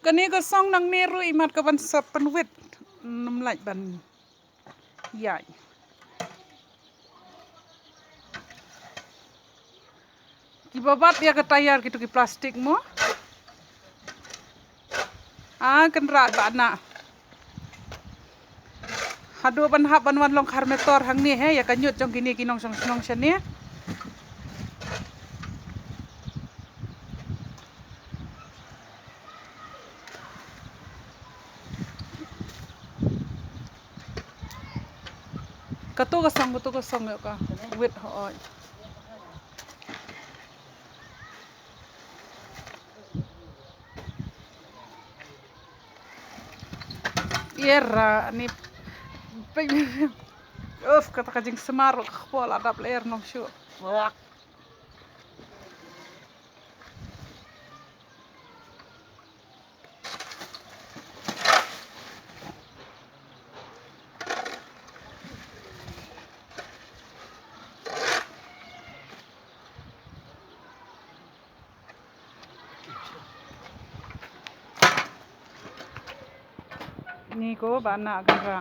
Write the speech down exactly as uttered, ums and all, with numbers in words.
Ani ka song nangne ruh imat ka ban sot pynwit. Ym lait ban ïaid. Kiba bat ïa ka tayar kito ki plastik mo. Ah, kynrad ba na. Haduh ban hap ban wan long khar metor hangne he, ïa ka ñiut jong kine ki nongshong shnong shane. Kato ka song, kato ka song ïa ka. Wit hooid. Ïa ra ni. Uf, kata ka jingsmar ka kpoh la dap lyer nong shu. Ni ko ba na ka ra.